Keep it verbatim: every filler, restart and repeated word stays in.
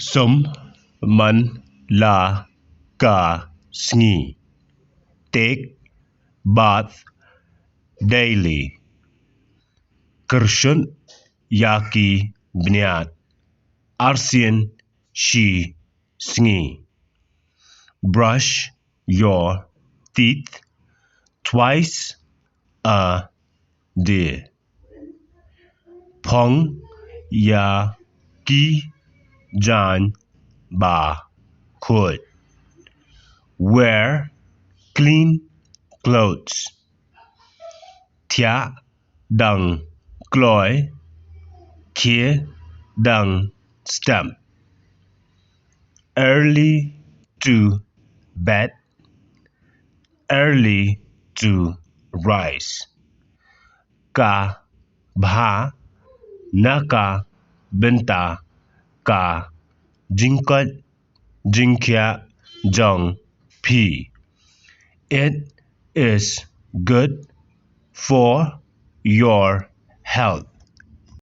Sum man la ka sngi. Take bath daily. Kyrshut ïa ki bniat arsien shi sngi. Brush your teeth twice a day. Phong ïa ki jaiñ ba khuid. Wear clean clothes. Thiah dang kloi, khie dang step. Early to bed, early to rise. Ka bha na ka bynta ka jingkoit jingkhiah jong phi. It is good for your health.